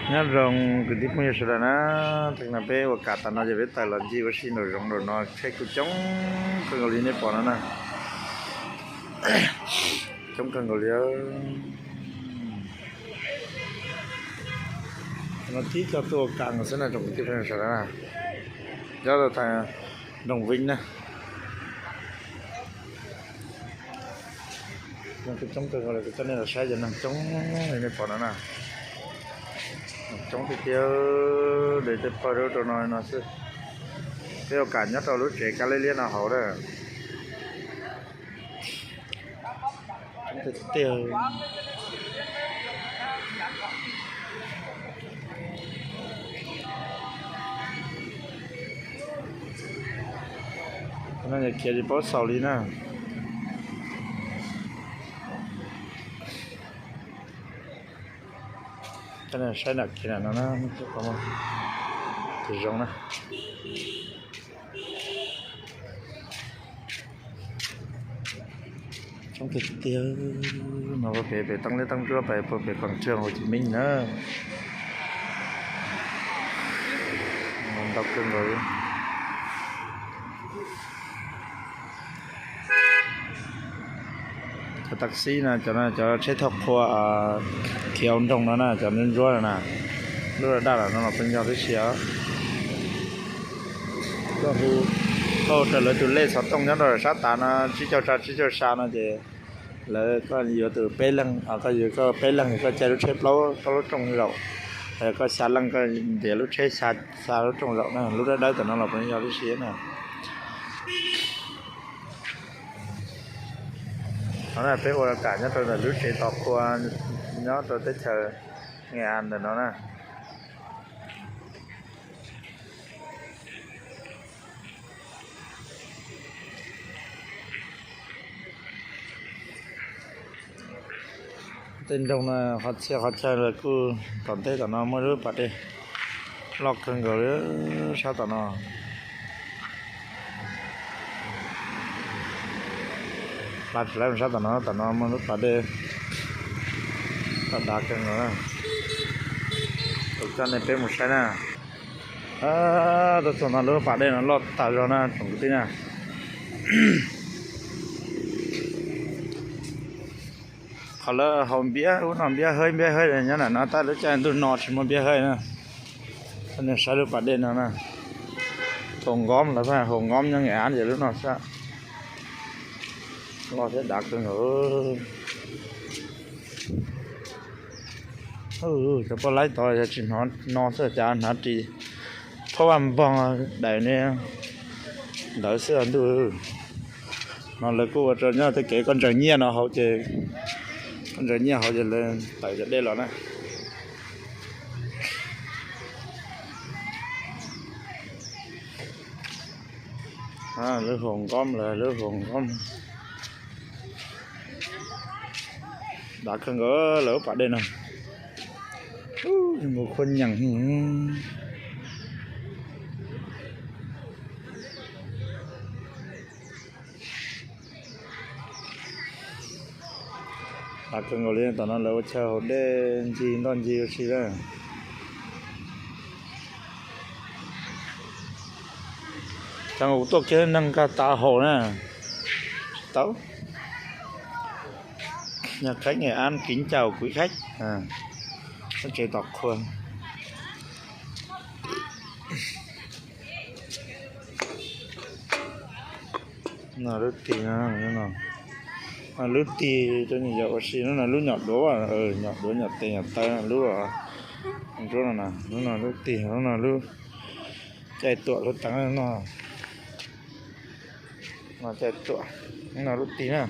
Nyob zoo kwv tij phooj ywg sawv daws na, tag no peb ua kam tas no ces peb tawm los ncig ua si nraum zoov nraum no, tsheb kuj coob kawg nkaus li nej pom no na, coob kawg nkaus li. No tib co tuaj ua kam nkaus xwb na tsoom kwv tij phooj ywg sawv daws na, nyob rau nroog Vij na. Neeg kuj coob kawg nkaus li, kuv coj nej los saib cov neeg coob li nej pom no na, coob tiag tiag, de tej pawg rau rau no no xwb. Peb ua kam nyob rau lub tsev kab liab liab no hauv na. Tiag tiag. No yog khiav tsis paub xaus li na. Saib nram khiav nram no na, tus zoo na. Coob tiag tiag. No puag pem, pem teeb liab teeb ntsuab pem, puag pem quảng trường Hồ Chí Minh na. Ntau kawg nkaus. Cov taxi na, cov no cov tsheb thauj qhua khiav hauv nroog no na, cov ntsuab ntsuab no na, lub daj daj no los peb nco tib si os. Koj hu, koj hu raws lawv tus lej xov tooj nyob rau sab tav no, tsib caug sa tsib caug sa no ces lawv, koj yuav tus peb leeg, koj yuav koj peb leeg koj caij lub tsheb plaub, plaub lub rooj zaum, koj xya leej koj ntiav lub tsheb xya, xya lub rooj zaum na, lub dawb dawb tam no los peb nco tib si na. No na peb ua kam nyob rau ntawm lub tsev tos qhua nyob rau teb chaws Nghệ An ntawm no na. Tej nroog no qhov txhia qhov chaw los kuj tom ntej tom no muaj lub pas dej loj kawg nkaus li sab tom no. Pab tsis laib mus sab tom no, tom no muaj lub pas dej, pas dav kawg nkaus na. Kuv coj nej peb mus saib na. Tuaj txog no lub pas dej no loj tas zog na tsoom kwv tij na. Qhov lawv haus npiab ub no npiab hawb npiab hawb nyob nram no, tab lub caij ntuj no tsis muaj npiab hawb na. Nej saib lub pas dej no na, Hồ Ngom lawv pab Hồ Ngom nyob Nghệ An ces lub no xwb. Loj thiab dav kawg nkaus. Cov poj laib tod yog tsis hnov no xwb cas hnav ris phab vaj npoog daim ne ntawd xwb ntuj. No lawv kuj ua rau nyob tej kev koj ntsaws nyiaj no hauv ces, koj ntsaws nyiaj hauv ces lawv tawm cov dej los na. Lub Hồ Ngom lawm, lub Hồ Ngom. Dav kawg nkaus lawv lub pas dej no. Mus khuab nyees. Dav kawg nkaus li, tom no lawv ua chaw haus dej ncig ntoj ncig ua si lawm. Cov kuv tuaj kiag neeg nkag tas haus na. Tsis tau. Nhà khách Nghệ An kính chào quý khách. Lub tsev tos qhua. No lub tig no, lub tig rau nyuam yaus ua si, lub no lub nyom duav, nyom duav nyom tes nyom taw lub, lub no, lub no lub tig, lub no lub caij tuam lub teev no. No caij tuam, no lub tig na.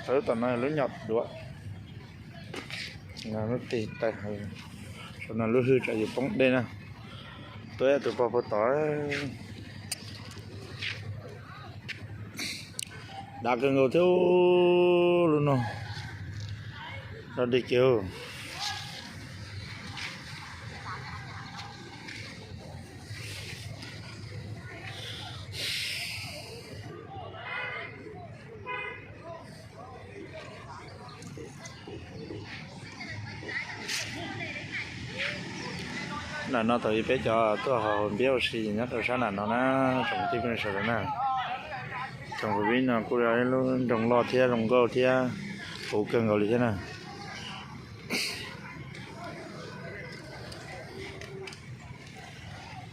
Lub tom no lub nyom duav. Lub tig taw, saum no lub hwj tsam yuav poob dej na. Tuaj tus pog puag tod. Dav kawg nkaus thiab lub no. Rau deg kiag. Ntawm no thaum ub peb cov tuaj haus npiab ua si nyob rau sab nram no na, tsoom tij pej sawv daws na. Tsoom kwv tij no kuj yog ib lub nroog loj thiab zoo nkauj thiab huv kawg nkaus li thiab na.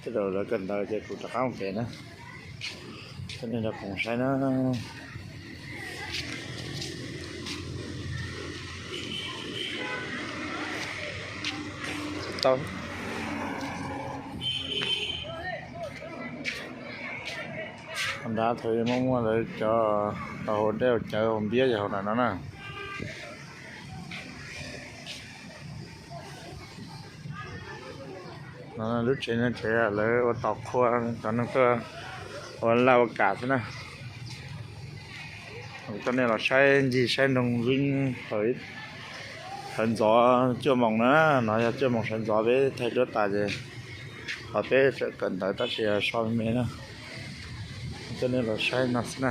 Tej zaum lawv kawm ntawv ces kuv rov qab mus kev na, coj nej rov qab saib na. Tau, nrad thaum ub muaj muaj lawv cov haus dej haus cawv haus npiab ces haus nram no na. Lub tsev no tsev lawv ua tos qhua cov neeg tuaj ua laj ua kam xwb na. Coj nej los saib ncig saib nroog Vib sawv ntxov cuaj moos na, no yog cuaj moos sawv ntxov peb thaij duab tas ces qhov peb tseem kawm ntawv tab sis so me me na. Coj nej los saib no xwb na.